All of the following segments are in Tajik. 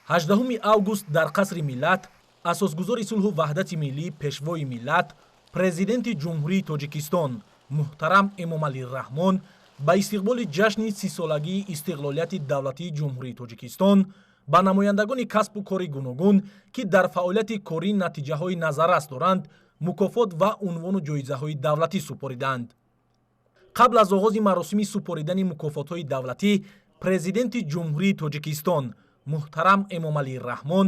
18 август дар Қасри Миллат асосгузори сулҳу ваҳдати миллӣ, Пешвои миллат, Президенти Ҷумҳурии Тоҷикистон муҳтарам Эмомалӣ Раҳмон ба истиқболи ҷашни 30-солагии истиқлолияти давлатии Ҷумҳурии Тоҷикистон ба намояндагони касбу кори гуногун, ки дар фаъолияти корӣ натиҷаҳои назаррас доранд, мукофот ва унвону ҷоизаҳои давлатӣ супориданд. Қабл аз оғози маросими супоридани мукофотҳои давлатӣ Президенти Ҷумҳурии Тоҷикистон муҳтарам Эмомалӣ Раҳмон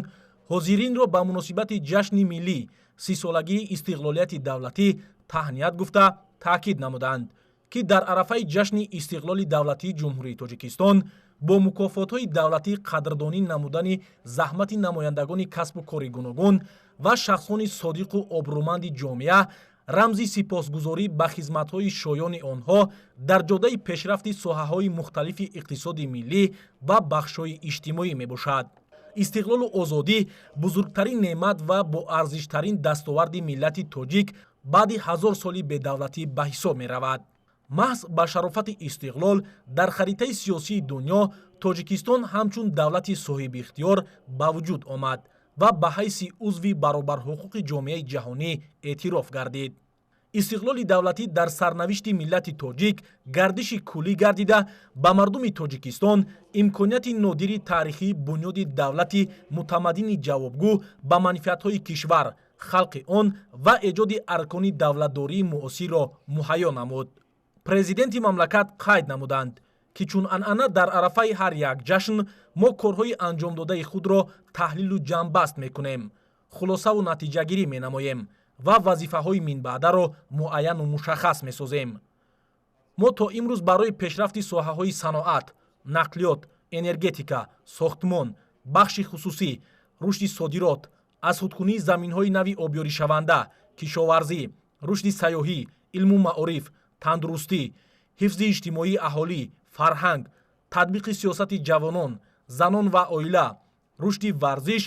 ҳозиринро ба муносибати ҷашни миллӣ, 30-солагии истиқлолияти давлатӣ таҳният гуфта, таъкид намуданд, ки дар арафаи ҷашни истиқлоли давлатии Ҷумҳурии Тоҷикистон бо мукофотҳои давлатӣ қадрдонӣ намудани заҳмати намояндагони касбу кори гуногун ва шахсони содиқу обрӯманди ҷомеа рамзи сипосгузорӣ ба хизматҳои шоёни онҳо дар ҷодаи пешрафти соҳаҳои мухталифи иқтисоди миллӣ ва бахшҳои иҷтимоӣ мебошад. Истиқлолу озодӣ бузургтарин неъмат ва боарзиштарин дастоварди миллати тоҷик баъди 1000 соли бедавлатӣ ба ҳисоб меравад. Маҳз ба шарофати истиқлол дар харитаи сиёсии дунё Тоҷикистон ҳамчун давлати соҳибихтиёр ба вуҷуд омад ва ба ҳайси узви баробарҳуқуқи ҷомеаи ҷаҳонӣ эътироф гардид. Истиқлоли давлатӣ дар сарнавишти миллати тоҷик гардиши куллӣ гардида, ба мардуми Тоҷикистон имконияти нодири таърихии бунёди давлати мутамаддини ҷавобгӯ ба манфиатҳои кишвар, халқи он ва эҷоди аркони давлатдории муосирро муҳайё намуд. Президенти мамлакат қайд намуданд, ки чун анъана дар арафаи ҳар як ҷашн мо корҳои анҷомдодаи худро таҳлилу ҷамъбаст мекунем, хулосаву натиҷагирӣ менамоем ва вазифаҳои минбаъдаро муайяну мушаххас месозем. Мо то имрӯз барои пешрафти соҳаҳои саноат, нақлиёт, энергетика, сохтмон, бахши хусусӣ, рушди содирот, аз худкунии заминҳои нави обёришаванда, кишоварзӣ, рушди сайёҳӣ, илму маориф, тандурустӣ, ҳифзи иҷтимоии аҳолӣ, фарҳанг, татбиқи сиёсати ҷавонон, занон ва оила, рушди варзиш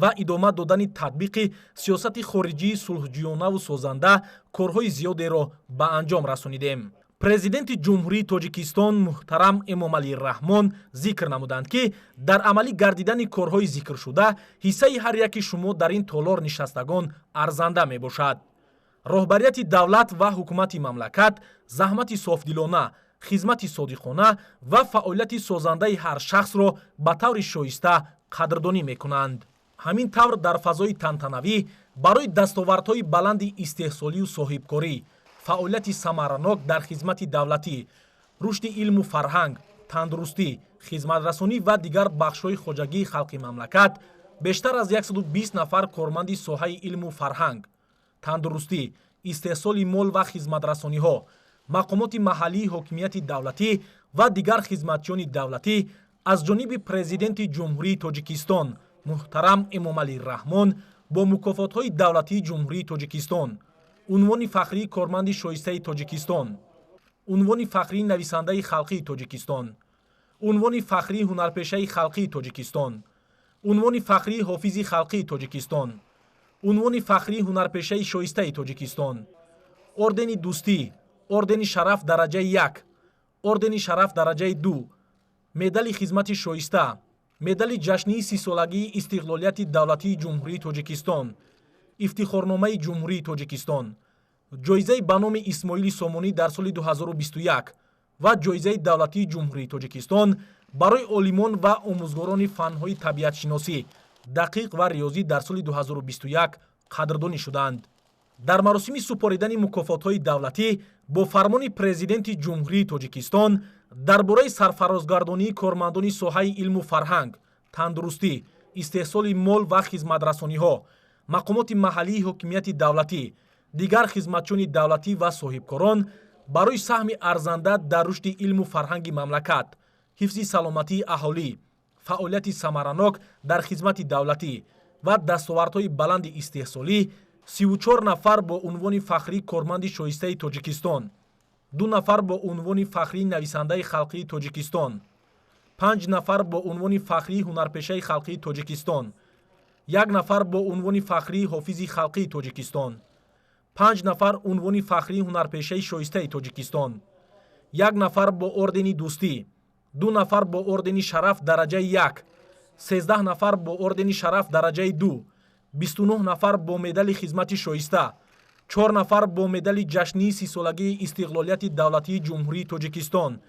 ва идома додани татбиқи сиёсати хориҷии сулҳҷӯёнаву созанда корҳои зиёдеро ба анҷом расонидем. Президенти Ҷумҳурии Тоҷикистон муҳтарам Эмомалӣ Раҳмон зикр намуданд, ки дар амалӣ гардидани корҳои зикршуда ҳиссаи ҳар яки шумо дар ин толор нишастагон арзанда мебошад. Роҳбарияти давлат ва ҳукумати мамлакат заҳмати софдилона, хизмати содиқона ва фаъолияти созандаи ҳар шахсро ба таври шоиста қадрдонӣ мекунанд. Ҳамин тавр, дар фазои тантанавӣ барои дастовардҳои баланди истеҳсолию соҳибкорӣ, фаъолияти самаранок дар хизмати давлатӣ, рушди илму фарҳанг, тандурустӣ, хизматрасонӣ ва дигар бахшҳои хоҷагии халқи мамлакат бештар аз 120 нафар корманди соҳаи илму фарҳанг, тандурустӣ, истеҳсоли мол ва хизматрасониҳо, мақомоти маҳаллии ҳокимияти давлатӣ ва дигар хизматчиёни давлатӣ аз ҷониби Президенти Ҷумҳурии Тоҷикистон муҳтарам Эмомалӣ Раҳмон бо мукофотҳои давлатии Ҷумҳурии Тоҷикистон, унвони фахрии корманди шоистаи Тоҷикистон, унвони фахрии нависандаи халқии Тоҷикистон, унвони фахрии ҳунарпешаи халқии Тоҷикистон, унвони фахрии ҳофизи халқии Тоҷикистон, унвони фахрии ҳунарпешаи шоистаи Тоҷикистон, ордени Дӯстӣ, ордени Шараф дараҷаи як, ордени Шараф дараҷаи ду, медали хизмати шоиста, медали ҷашнии 30-солагии истиқлолияти давлатии Ҷумҳурии Тоҷикистон, ифтихорномаи Ҷумҳурии Тоҷикистон, ҷоизаи ба номи Исмоили Сомонӣ дар соли 2021 ва ҷоизаи давлатии Ҷумҳурии Тоҷикистон барои олимон ва омӯзгорони фанҳои табиатшиносӣ, дақиқ ва риёзӣ дар соли 2021 қадрдонӣ шуданд. Дар маросими супоридани мукофотҳои давлатӣ бо фармони Президенти Ҷумҳурии Тоҷикистон дар бораи сарфарозгардонии кормандони соҳаи илму фарҳанг, тандурустӣ, истеҳсоли мол ва хизматрасониҳо, мақомоти маҳаллии ҳокимияти давлатӣ, дигар хизматчиёни давлатӣ ва соҳибкорон барои саҳми арзанда дар рушди илму фарҳанги мамлакат, ҳифзи саломатии аҳолӣ, фаъолияти самаранок дар хизмати давлатӣ ва дастовардҳои баланди истеҳсолӣ 34 нафар бо унвони фахрии корманди шоистаи Тоҷикистон, 2 нафар бо унвони фахрии нависандаи халқии Тоҷикистон, 5 нафар бо унвони фахрии ҳунарпешаи халқии Тоҷикистон, 1 нафар бо унвони фахрии ҳофизи халқии Тоҷикистон, 5 нафар унвони фахрии ҳунарпешаи шоистаи Тоҷикистон, 1 нафар бо ордени Дӯстӣ, 2 нафар бо ордени Шараф дараҷаи як, 13 нафар бо ордени шараф дараҷаи 2, 29 нафар бо медали хизмати шоиста, 4 нафар бо медали ҷашнии 30-солагии истиқлолияти давлатии Ҷумҳурии Тоҷикистон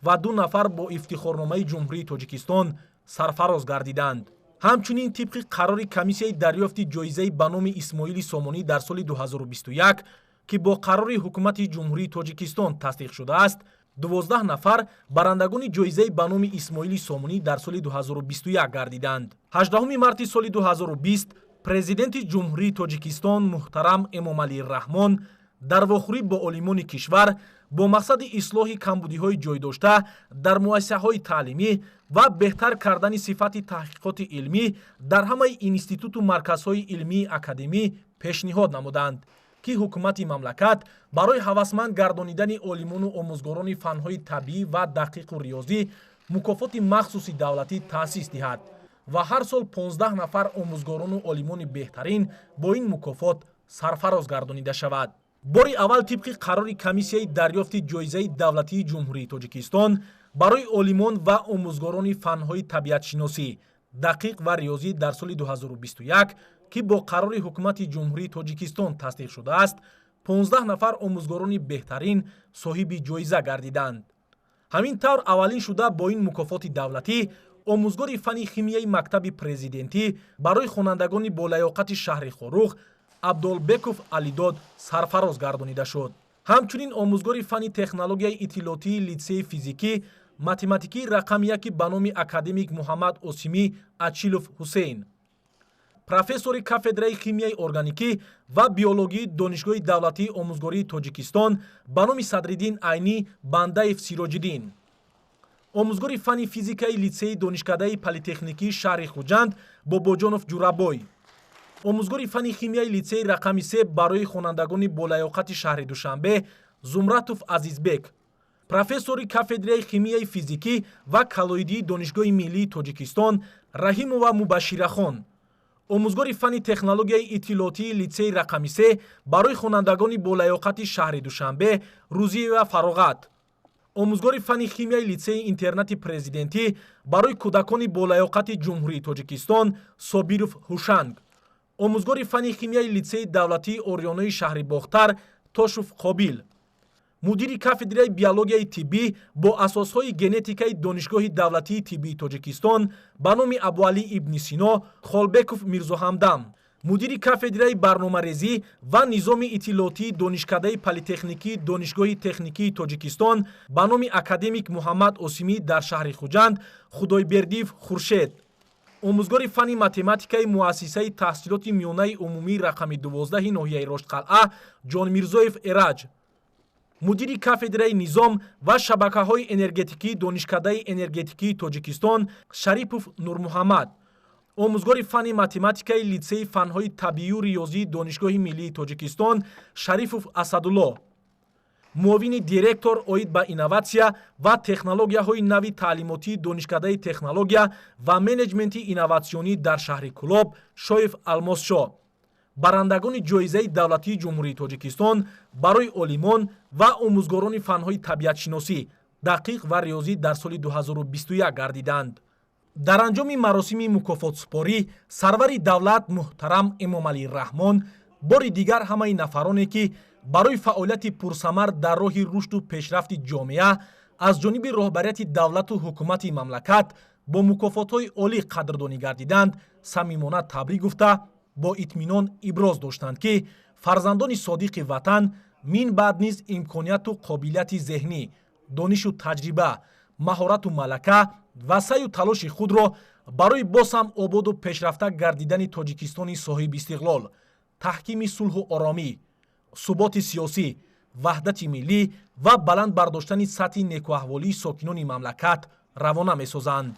ва 2 нафар бо ифтихорномаи Ҷумҳурии Тоҷикистон сарфароз гардиданд. Ҳамчунин тибқи қарори комиссияи дарёфти ҷоизаи ба номи Исмоили Сомонӣ дар соли 2021, ки бо қарори ҳукумати Ҷумҳурии Тоҷикистон тасдиқ шудааст, 12 нафар барандагони ҷоизаи ба номи Исмоили Сомонӣ дар соли 2021 гардиданд. 18 марти соли 2020 Президенти Ҷумҳурии Тоҷикистон муҳтарам Эмомалӣ Раҳмон дар вохӯрӣ бо олимони кишвар бо мақсади ислоҳи камбудиҳои ҷойдошта дар муассисаҳои таълимӣ ва беҳтар кардани сифати таҳқиқоти илмӣ дар ҳамаи институту марказҳои илмии академӣ пешниҳод намуданд, ки ҳукумати мамлакат барои ҳавасманд гардонидани олимону омӯзгорони фанҳои табиӣ ва дақиқу риёзӣ мукофоти махсуси давлатӣ таъсис диҳад ва ҳар сол 15 нафар омӯзгорону олимони беҳтарин бо ин мукофот сарфароз гардонида шавад. Бори аввал тибқи қарори комиссияи дарёфти ҷоизаи давлатии Ҷумҳурии Тоҷикистон барои олимон ва омӯзгорони фанҳои табиатшиносӣ, дақиқ ва риёзӣ дар соли 2021, ки бо қарори ҳукумати Ҷумҳурии Тоҷикистон тасдиқ шудааст, 15 нафар омӯзгорони беҳтарин соҳиби ҷоиза гардиданд. Ҳамин тавр аввалин шуда бо ин мукофоти давлатӣ омӯзгори фанни химияи мактаби президентӣ барои хонандагони болаёқати шаҳри Хоруғ Абдолбеков Алидод сарфароз гардонида шуд. Ҳамчунин омӯзгори фанни технологияи иттилоотии литсеи физикӣ математикии рақами 1 ба номи академик Муҳаммад Осимӣ Ачилов Ҳусейн, профессори кафедраи химияи органикӣ ва биологии Донишгоҳи давлатии омӯзгории Тоҷикистон ба номи Садриддин Айнӣ Бандаев Сироҷиддин, омӯзгори фанни физикаи литсеи донишкадаи политехникии шаҳри Хуҷанд Бобоҷонов Ҷурабой, омӯзгори фанни химияи литсеи рақами 3 барои хонандагони болаёқати шаҳри Душанбе Зумратов Азизбек, профессори кафедраи химияи физикӣ ва коллоидии Донишгоҳи миллии Тоҷикистон Раҳимова Мубаширахон, омӯзгори фанни технологияи иттилоотии литсеи рақами 3 барои хонандагони болаёқати шаҳри Душанбе Рузиева Фароғат, омӯзгори фанни химияи литсеи интернати президентӣ барои кӯдакони болаёқати Ҷумҳурии Тоҷикистон Собиров Ҳушанг, омӯзгори фанни химияи литсеи давлатии Орёнои шаҳри Бохтар Тошев Қобил, мудири кафедраи биологияи тиббӣ бо асосҳои генетикаи Донишгоҳи давлатии тиббии Тоҷикистон ба номи Абуалӣ ибни Сино Холбеков Мирзоҳамдам, мудири кафедраи барномарезӣ ва низоми иттилоотии Донишкадаи политехникии Донишгоҳи техникии Тоҷикистон ба номи академик Муҳаммад Осимӣ дар шаҳри Хуҷанд Худойбердиев Хуршед, омӯзгори фанни математикаи муассисаи таҳсилоти миёнаи умумии рақами 12 ноҳияи Роштқалъа Ҷонмирзоев Эраҷ, мудири кафедраи низом ва шабакаҳои энергетикии Донишкадаи энергетикии Тоҷикистон Шарипов Нурмуҳаммад, омӯзгори фанни математикаи литсеи фанҳои табиию риёзии Донишгоҳи миллии Тоҷикистон Шарифов Асадулло, муовини директор оид ба инноватсия ва технологияҳои нави таълимотии Донишкадаи технология ва менеҷменти инноватсионӣ дар шаҳри Кӯлоб Шоев Алмосшо, барандагони ҷоизаи давлатии Ҷумҳурии Тоҷикистон барои олимон ва омӯзгорони фанҳои табиатшиносӣ, дақиқ ва риёзӣ дар соли 2021 гардиданд. Дар анҷоми маросими мукофотсупорӣ сарвари давлат муҳтарам Эмомалӣ Раҳмон бори дигар ҳамаи нафароне, ки барои фаъолияти пурсамар дар роҳи рушду пешрафти ҷомеа аз ҷониби роҳбарияти давлату ҳукумати мамлакат бо мукофотҳои олӣ қадрдонӣ гардиданд, самимона табрик гуфта, бо итминон иброз доштанд, ки фарзандони содиқи ватан мин баъд низ имконияту қобилияти зеҳнӣ, донишу таҷриба, маҳорату малака ва саъю талоши худро барои боз ҳам ободу пешрафта гардидани Тоҷикистони соҳибистиқлол, таҳкими сулҳу оромӣ, суботи сиёсӣ, ваҳдати миллӣ ва баланд бардоштани сатҳи некуаҳволии сокинони мамлакат равона месозанд.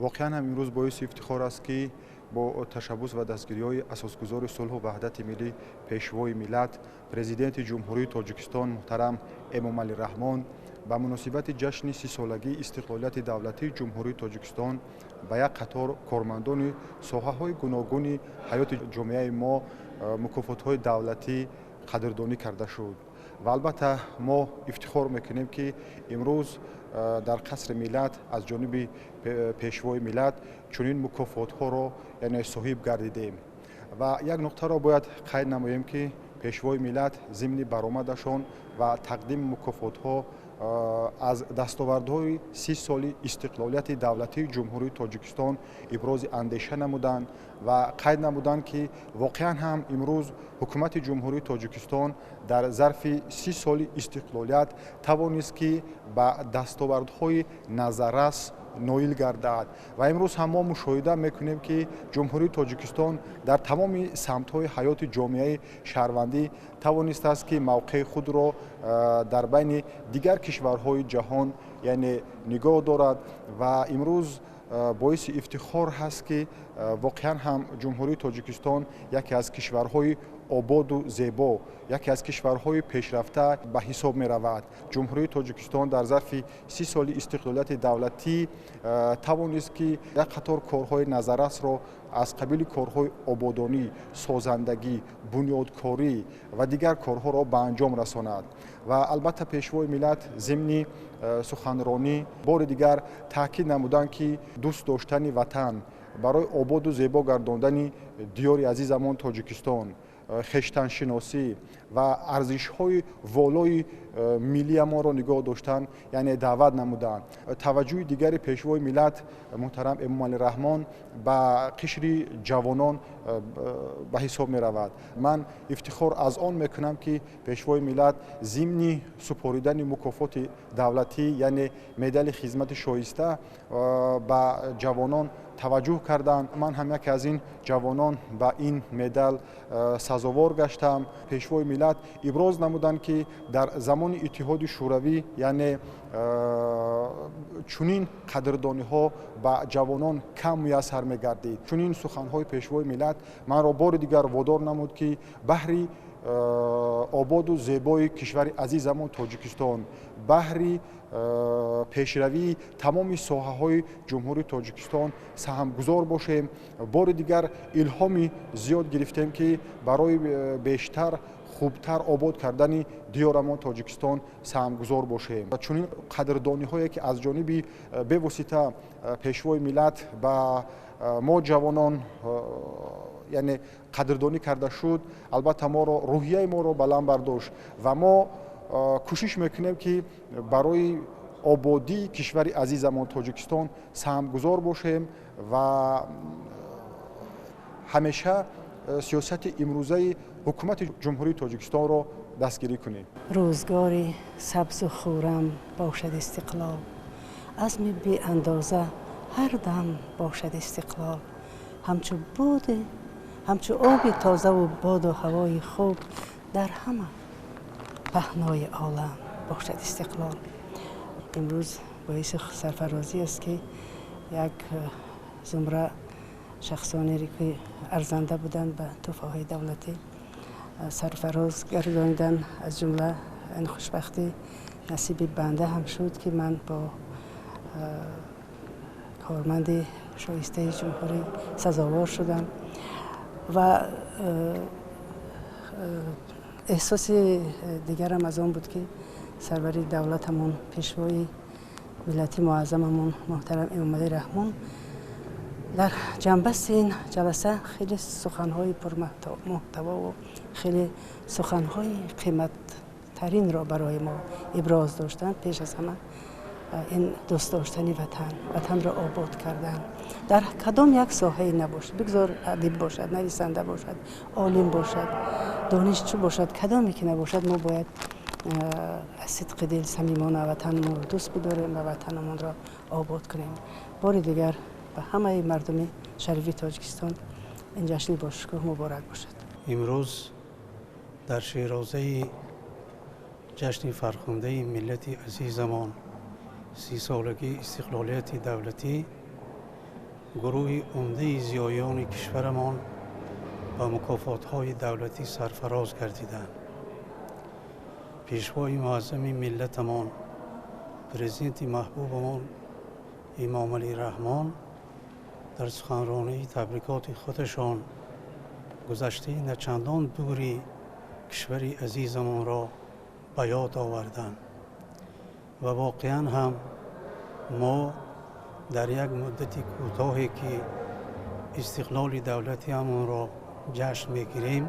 Воқеан ҳам имрӯз боиси ифтихор аст, ки бо ташаббус ва дастгириҳои асосгузори сулҳу ваҳдати миллӣ, пешвои миллат, Президенти Ҷумҳурии Тоҷикистон муҳтарам Эмомалӣ Раҳмон ба муносибати ҷашни 30-солагии истиқлолияти давлатии Ҷумҳурии Тоҷикистон ба як қатор кормандони соҳаҳои гуногуни ҳаёти ҷомеаи мо мукофотҳои давлатӣ қадрдонӣ карда шуд. Ва албатта мо ифтихор мекунем, ки имрӯз дар Қасри Миллат аз ҷониби Пешвои миллат чунин мукофотҳоро, яъне, соҳиб гардидем. Ва як нуқтаро бояд қайд намоем, ки Пешвои миллат зимни баромадашон ва тақдими мукофотҳо аз дастовардҳои 30 соли истиқлолияти давлатии Ҷумҳурии Тоҷикистон ибрози андеша намуданд ва қайд намуданд, ки воқеан ҳам имрӯз Ҳукумати Ҷумҳурии Тоҷикистон дар зарфи 30 соли истиқлолият тавонист, ки ба дастовардҳои назаррас ноил гардад. Ва имрӯз ҳам мо мушоҳида мекунем, ки Ҷумҳурии Тоҷикистон дар тамоми самтҳои ҳаёти ҷомеаи шаҳрвандӣ тавонистааст, ки мавқеи худро дар байни дигар кишварҳои ҷаҳон, яъне, нигоҳ дорад. Ва имрӯз боиси ифтихор ҳаст, ки воқеан ҳам Ҷумҳурии Тоҷикистон яке аз кишварҳои ободу зебо, яке аз кишварҳои пешрафта ба ҳисоб меравад. Ҷумҳурии Тоҷикистон дар зарфи 30 соли истиқлолияти давлатӣ тавонист, ки як қатор корҳои назаррасро аз қабили корҳои ободонӣ, созандагӣ, бунёдкорӣ ва дигар корҳоро ба анҷом расонад. Ва албатта Пешвои миллат зимни суханронӣ бори дигар таъкид намуданд, ки дӯст доштани ватан барои ободу зебо гардондани диёри азизамон Тоҷикистон, хештаншиносӣ ва арзишҳои волои миллиамонро нигоҳ доштан, яъне, даъват намуданд. Таваҷҷӯҳи дигари Пешвои миллат муҳтарам Эмомалӣ Раҳмон ба қишри ҷавонон ба ҳисоб меравад. Ман ифтихор аз он мекунам, ки Пешвои миллат зимни супоридани мукофоти давлатӣ, яъне медали хизмати шоиста, ба ҷавонон таваҷҷӯҳ карданд. Ман ҳам яке аз ин ҷавонон ба ин медал сазовор гаштам. Пешвои миллат иброз намуданд, ки дар замони Иттиҳоди Шӯравӣ, яъне, чунин қадрдониҳо ба ҷавонон кам муяссар мегардид. Чунин суханҳои Пешвои миллат манро бори дигар водор намуд, ки баҳри ободу зебои кишвари азизамон Тоҷикистон, баҳри пешравии тамоми соҳаҳои Ҷумҳурии Тоҷикистон саҳмгузор бошем. Бори дигар илҳоми зиёд гирифтем, ки барои бештар хубтар обод кардани диёрамон Тоҷикистон саҳмгузор бошем. Чунин қадрдониҳое, ки аз ҷониби бевосита Пешвои миллат ба мо ҷавонон, яъне, қадрдонӣ карда шуд, албатта моро рӯҳияи моро баланд бардошт ва мо кӯшиш мекунем, ки барои ободии кишвари азизамон Тоҷикистон саҳмгузор бошем ва ҳамеша сиёсати имрӯзаи Ҳукумати Ҷумҳурии Тоҷикистонро дастгирӣ кунем. Рӯзгори сабзу хуррам бошад истиқлол, азми беандоза ҳар дам бошад истиқлол, ҳамчу боди, ҳамчу оби тозаву боду ҳавои хуб дар ҳама паҳнои олам бошад истиқлол. Имрӯз боиси сарфарозӣ аст, ки як зумра шахсонере, ки арзанда буданд, ба тӯҳфаҳои давлатӣ сарфароз гардонидан. Аз ҷумла ин хушбахтӣ насиби банда ҳам шуд, ки ман бо корманди шоистаи ҷумҳурӣ сазовор шудам. Ва эҳсоси дигарам аз он буд, ки сарвари давлатамон, Пешвои миллати муаззамамон муҳтарам Эмомалӣ Раҳмон дар ҷанбасти ин ҷаласа хеле суханҳои пурмуҳтавову хеле суханҳои қиматтаринро барои мо иброз доштанд. Пеш аз ҳама ин дӯст доштани ватан, ватанро обод кардан дар кадом як соҳае набошад, бигзор адиб бошад, нависанда бошад, олим бошад, донишҷӯ бошад, кадоме ки набошад, мо бояд аз сидқи дил самимона ватанамонро дӯст бидорем ва ватанамонро обод кунем. Бори дигар ба ҳамаи мардуми шарифи Тоҷикистон ин ҷашни бошукӯҳ муборак бошад. Имрӯз дар широзаи ҷашни фархундаи миллати азизамон, 30-солагии истиқлолияти давлатӣ, гурӯҳи умдаи зиёиёни кишварамон ба мукофотҳои давлатӣ сарфароз гардиданд. Пешвои муаззами миллатамон, Президенти маҳбубамон Эмомалӣ Раҳмон дар суханронии табрикоти худашон гузаштаи начандон дури кишвари азизамонро ба ёд оварданд ва воқеан ҳам мо дар як муддати кӯтоҳе ки истиқлоли давлатиамонро ҷашн мегирем,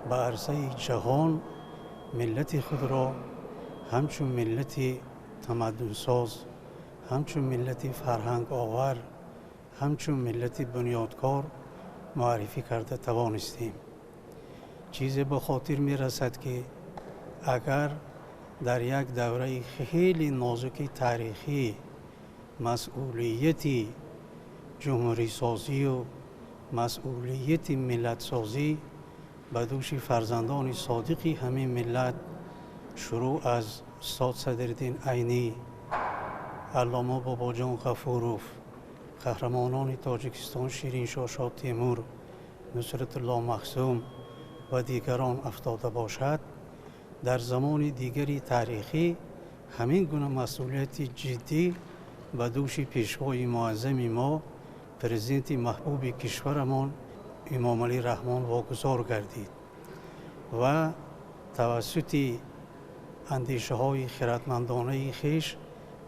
ба арсаи ҷаҳон миллати худро ҳамчун миллати тамаддунсоз, ҳамчун миллати фарҳанговар, ҳамчун миллати бунёдкор муаррифӣ карда тавонистем. Чизе ба хотир мерасад, ки агар дар як давраи хеле нозуки таърихӣ масъулияти ҷумҳурисозию масъулияти миллатсозӣ ба дӯши фарзандони содиқи ҳамин миллат, шурӯъ аз устод Садриддин Айнӣ, Аллома Бобоҷон Ғафуров, қаҳрамонони Тоҷикистон Шириншоҳ Шоҳтемур, Нусратулло Махсум ва дигарон афтода бошад, дар замони дигари таърихӣ ҳамин гуна масъулияти ҷиддӣ ба дӯши пешвои муаззами мо, президенти маҳбуби кишварамон Эмомалӣ Раҳмон вогузор гардид ва тавассути андешаҳои хиратмандонаи хеш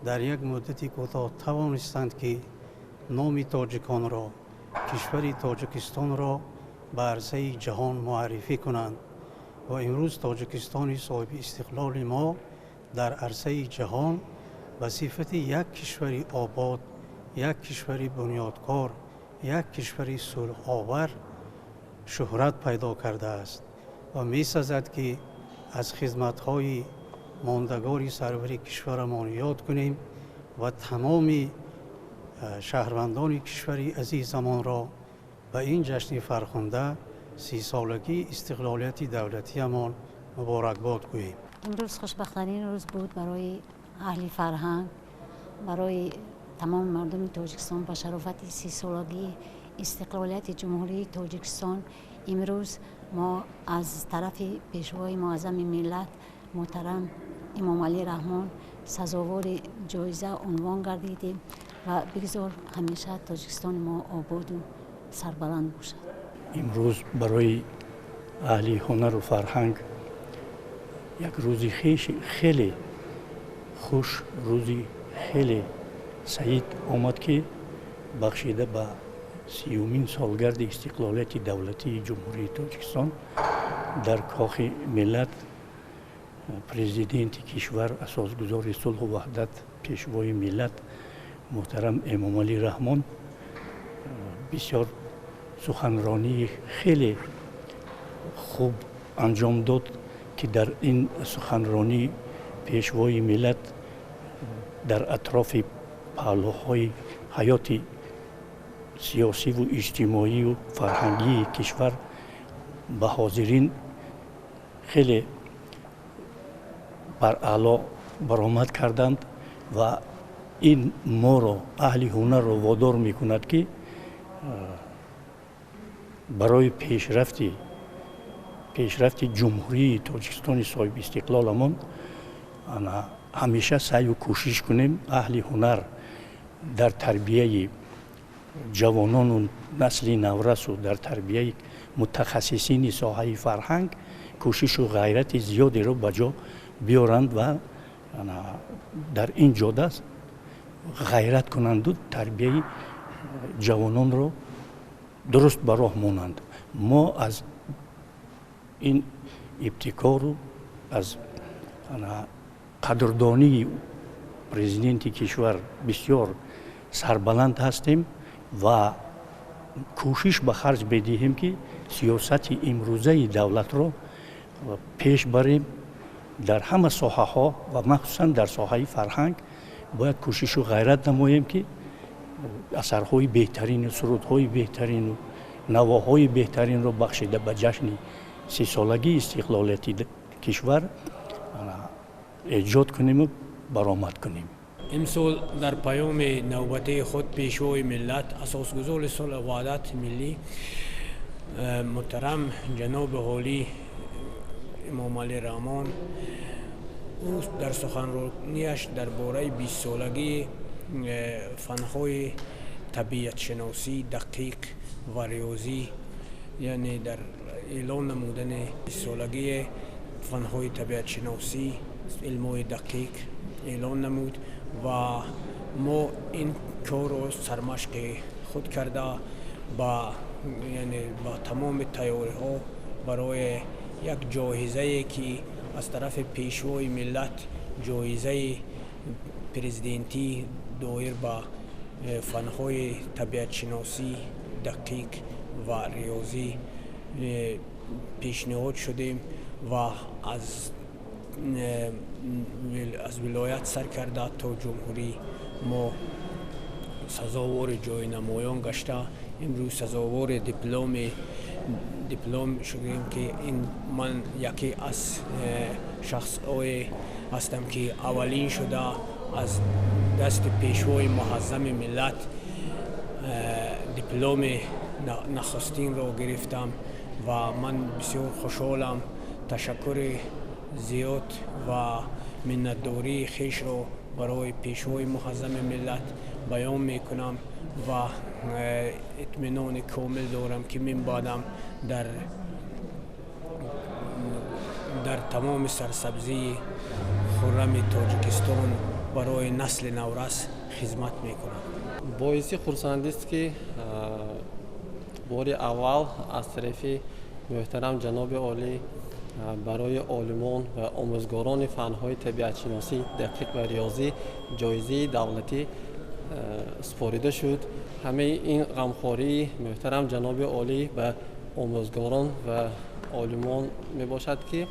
дар як муддати кӯтоҳ тавонистанд, ки номи тоҷиконро, кишвари Тоҷикистонро ба арсаи ҷаҳон муаррифӣ кунанд ва имрӯз Тоҷикистони соҳиби истиқлоли мо дар арсаи ҷаҳон ба сифати як кишвари обод, як кишвари бунёдкор, як кишвари сулҳовар шӯҳрат пайдо кардааст ва месазад, ки аз хизматҳои мондагори сарвари кишварамон ёд кунем ва тамоми шаҳрвандони кишвари азизамонро ба ин ҷашни фархунда, 30-солагии истиқлолияти давлатиамон муборакбод гӯем. Имрӯз хушбахттарин рӯз буд барои аҳли фарҳанг, барои тамоми мардуми Тоҷикистон. Ба шарофати 30-солагии истиқлолияти Ҷумҳурии Тоҷикистон имрӯз мо аз тарафи пешвои муаззами миллат муҳтарам Эмомалӣ Раҳмон сазовори ҷоиза унвон гардидем ва бигзор ҳамеша Тоҷикистони мо ободу сарбаланд бошад. Имрӯз барои аҳли ҳунару фарҳанг як рӯзи хеле хуш, рӯзи хеле саид омад, ки бахшида ба 30-умин солгарди истиқлолияти давлатии Ҷумҳурии Тоҷикистон дар Кохи Миллат президенти кишвар, асосгузори сулҳу ваҳдат, пешвои миллат муҳтарам Эмомалӣ Раҳмон бисёр суханронии хеле хуб анҷом дод, ки дар ин суханронӣ пешвои миллат дар атрофи паҳлӯҳои ҳаёти сиёсиву иҷтимоию фарҳангии кишвар ба ҳозирин хеле бараъло баромад карданд ва ин моро, аҳли ҳунарро, водор мекунад, ки барои пешрафти Ҷумҳурии Тоҷикистони соҳиби истиқлоламон ҳамеша саъю кӯшиш кунем. Аҳли ҳунар дар тарбияи ҷавонону насли наврасу дар тарбияи мутахассисини соҳаи фарҳанг кӯшишу ғайрати зиёдеро ба ҷо биёранд ва дар ин ҷода ғайрат кунанду тарбияи ҷавононро дуруст ба роҳ монанд. Мо аз ин ибтикору аз қадрдонии президенти кишвар бисёр сарбаланд ҳастем ва кӯшиш ба харҷ медиҳем, ки сиёсати имрӯзаи давлатро пеш барем дар ҳама соҳаҳо ва махсусан дар соҳаи фарҳанг бояд кӯшишу ғайрат намоем, ки асарҳои беҳтарину сурудҳои беҳтарину навоҳои беҳтаринро бахшида ба ҷашни 30-солагии истиқлолияти кишвар эҷод кунему баромад кунем. Имсол дар паёми навбатии худ пешвои миллат, асосгузори сулҳу ваҳдати миллӣ муҳтарам ҷаноби олӣ Эмомалӣ Раҳмон, ӯ дар суханронияш дар бораи 20-солагии фанҳои табиатшиносӣ дақиқ ва риёзӣ, яъне дар эълон намудани 20-солагии фанҳои табиатшиносӣ, илмҳои дақиқ эълон намуд ва мо ин корро сармашқи худ карда ба яъне ба тамоми тайёриҳо барои як ҷоизае ки аз тарафи Пешвои миллат ҷоизаи президентӣ доир ба фанҳои табиатшиносӣ, дақиқ ва риёзӣ пешниҳод шудем ва аз вилоят сар карда то ҷумҳурӣ мо сазовори ҷои намоён гашта, имрӯз сазовори диплом шудем, ки ин ман яке аз шахсҳое ҳастам, ки аввалин шуда аз дасти Пешвои муаззами миллат дипломи нахустинро гирифтам ва ман бисёр хушҳолам. Ташаккури зиёд ва миннатдории хешро барои Пешвои муаззами миллат баён мекунам ва итминони комил дорам, ки минбаъдам дар тамоми сарсабзии хуррами Тоҷикистон барои насли наврас хизмат мекунам. Боиси хурсандист, ки бори аввал аз тарафи муҳтарам ҷаноби олӣ барои олимон ва омӯзгорони фанҳои табиатшиносӣ, дақиқ ва риёзӣ ҷоизаи давлатӣ супорида шуд. Ҳамаи ин ғамхории муҳтарам ҷаноби олӣ ба омӯзгорон ва олимон мебошад, ки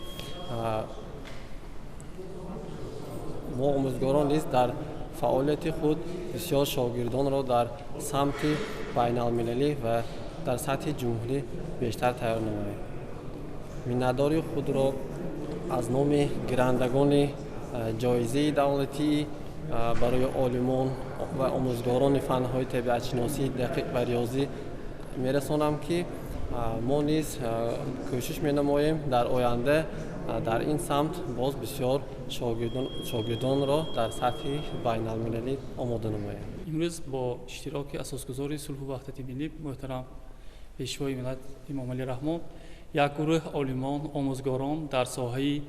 мо омӯзгорон низ дар фаъолияти худ бисёр шогирдонро дар самти байналмилалӣ ва дар сатҳи ҷумҳурӣ бештар тайёр намоем. Миннатдории худро аз номи гирандагони ҷоизаи давлатӣ барои олимон ва омӯзгорони фанҳои табиатшиносӣ, дақиқ ва риёзӣ мерасонам, ки мо низ кӯшиш менамоем дар оянда дар ин самт боз бисёр шогирдонро дар сатҳи байналмилалӣ омода намоем. Имрӯз бо иштироки асосгузори сулҳу ваҳдати миллӣ муҳтарам Пешвои миллат Эмомалӣ Раҳмон як гурӯҳ олимон, омӯзгорон дар соҳаи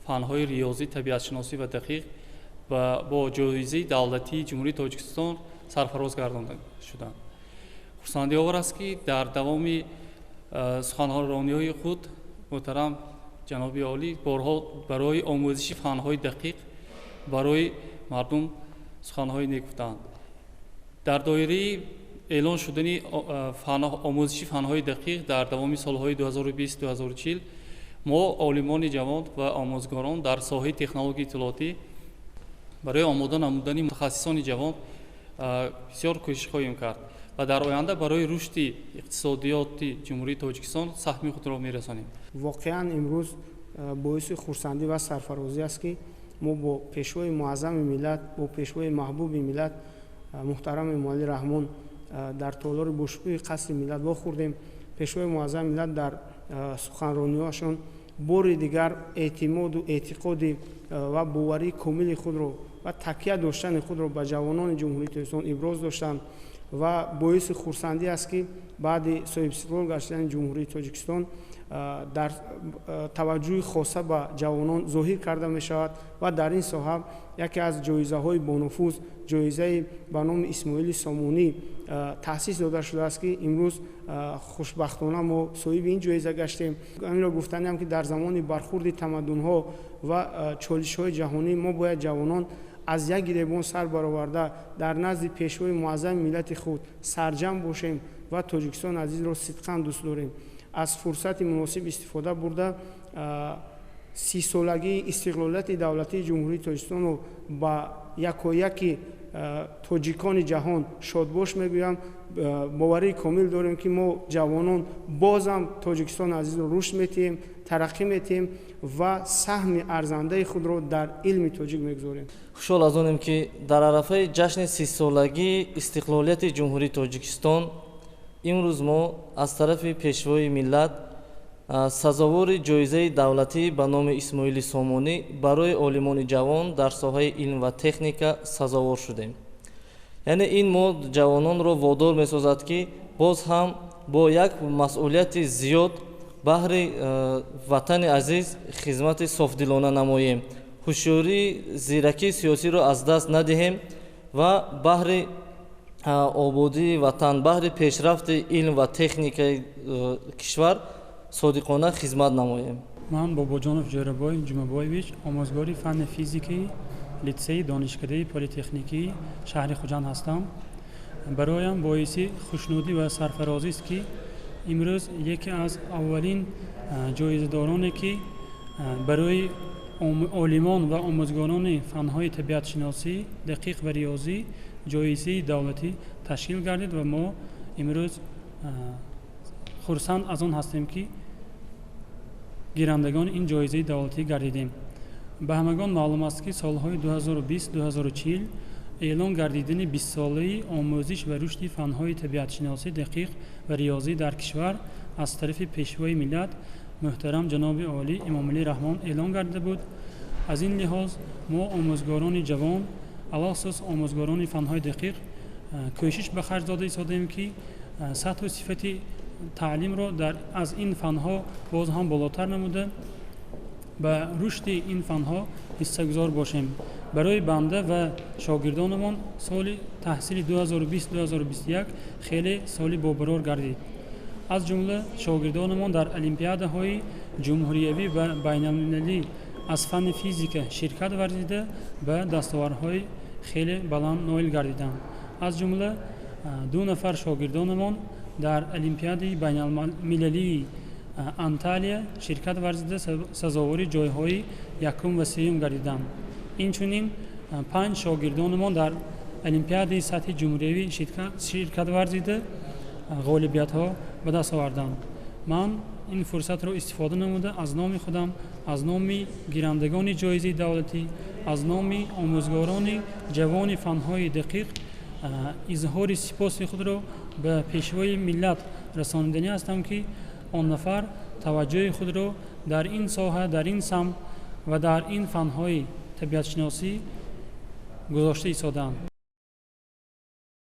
фанҳои риёзӣ, табиатшиносӣ ва дақиқ бо ҷоизаи давлатии Ҷумҳурии Тоҷикистон сарфароз гардонда шуданд. Хурсандиовар аст, ки дар давоми суханрониҳои худ муҳтарам ҷаноби олӣ борҳо барои омӯзиши фанҳои дақиқ барои мардум суханҳои нек гуфтанд. Дар доираи эълон шудани омӯзиши фанҳои дақиқ дар давоми солҳои 2020-2040 мо олимони ҷавон ва омӯзгорон дар соҳаи технологияи иттилоотӣ барои омода намудани мутахассисони ҷавон бисёр кӯшиш хоҳем кард ва дар оянда барои рушди иқтисодиёти Ҷумҳурии Тоҷикистон саҳми худро мерасонем. Воқеан, имрӯз боиси хурсандӣ ва сарфарозӣ аст, ки мо бо Пешвои муаззами миллат, бо Пешвои маҳбуби миллат муҳтарам Эмомалӣ Раҳмон дар толори бошукӯҳи Қасри миллат вохӯрдем. Пешвои муаззами миллат дар суханрониҳояшон бори дигар эътимоду эътиқоди ва боварии комили худро ва такя доштани худро ба ҷавонони Ҷумҳурии Тоҷикистон иброз доштанд ва боиси хурсандӣ аст, ки баъди соҳибистиқлол гаштани Ҷумҳурии Тоҷикистон дар таваҷҷӯҳи хоса ба ҷавонон зоҳир карда мешавад ва дар ин соҳа яке аз ҷоизаҳои бонуфуз, ҷоизаи ба номи Исмоили Сомонӣ таъсис дода шудааст, ки имрӯз хушбахтона мо соҳиби ин ҷоиза гаштем. Инро гуфтаниам, ки дар замони бархурди тамаддунҳо ва чолишҳои ҷаҳонӣ мо бояд ҷавонон аз як гиребон сар бароварда дар назди Пешвои муаззами миллати худ сарҷамъ бошем ва Тоҷикистон азизро сидқан дӯст дорем. Аз фурсати муносиб истифода бурда, 30-солагии истиқлолияти давлатии Ҷумҳурии Тоҷикистонро ба якояки тоҷикони ҷаҳон шодбош мегӯям. Боварии комил дорем, ки мо ҷавонон бозам Тоҷикистони азизро рушд метиҳем, тараққӣ метиҳем ва саҳми арзандаи худро дар илми тоҷик мегузорем. Хушҳол аз онем, ки дар арафаи ҷашни 30-солагии истиқлолияти Ҷумҳурии Тоҷикистон имрӯз мо аз тарафи Пешвои миллат сазовори ҷоизаи давлатӣ ба номи Исмоили Сомонӣ барои олимони ҷавон дар соҳаи илм ва техника сазовор шудем. Яъне ин мо ҷавононро водор месозад, ки боз ҳам бо як масъулияти зиёд баҳри ватани азиз хизмати софдилона намоем, ҳушёрии зиракии сиёсиро аз даст надиҳем ва баҳри ободии ватан, баҳри пешрафти илм ва техникаи кишвар содиқона хизмат намоем. Ман Бобоҷонов Ҷӯрабой Ҷумабоевич, омӯзгори фанни физикаи литсеи донишкадаи политехникии шаҳри Хуҷанд ҳастам. Бароям боиси хушнудӣ ва сарфарозист, ки имрӯз яке аз аввалин ҷоизадороне, ки барои олимон ва омӯзгорони фанҳои табиатшиносӣ, дақиқ ва риёзӣ ҷоизаи давлатӣ ташкил гардид ва мо имрӯз хурсанд аз он ҳастем, ки гирандагони ин ҷоизаи давлатӣ гардидем. Ба ҳамагон маълум аст, ки солҳои 2020-2040 эълон гардидани бистсолаи омӯзиш ва рушди фанҳои табиатшиносӣ, дақиқ ва риёзӣ дар кишвар аз тарафи Пешвои миллат муҳтарам ҷаноби олӣ Эмомалӣ Раҳмон эълон гардида буд. Аз ин лиҳоз мо омӯзгорони ҷавон, алахусус омӯзгорони фанҳои дақиқ, кӯшиш ба харҷ дода истодаем, ки сатҳу сифати таълимро аз ин фанҳо боз ҳам болотар намуда, ба рушди ин фанҳо ҳиссагузор бошем. Барои банда ва шогирдонамон соли таҳсили 2020-2021 хеле соли бобарор гардид. Аз ҷумла шогирдонамон дар олимпиадаҳои ҷумҳуриявӣ ва байналмилалӣ аз фанни физика ширкат варзида, ба дастовардҳои хеле баланд ноил гардиданд. Аз ҷумла 2 нафар шогирдонамон дар олимпиадаи байналмилалии Анталия ширкат варзида, сазовори ҷойҳои якум ва сеюм гардиданд. Инчунин 5 шогирдонамон дар олимпиадаи сатҳи ҷумҳуриявӣ ширкат варзида, ғолибиятҳо ба даст оварданд. Ман ин фурсатро истифода намуда, аз номи худам, аз номи гирандагони ҷоизаи давлатӣ, аз номи омӯзгорони ҷавони фанҳои дақиқ изҳори сипоси худро ба Пешвои миллат расониданӣ ҳастам, ки он нафар таваҷҷӯҳи худро дар ин соҳа, дар ин самт ва дар ин фанҳои табиатшиносӣ гузошта истодаанд.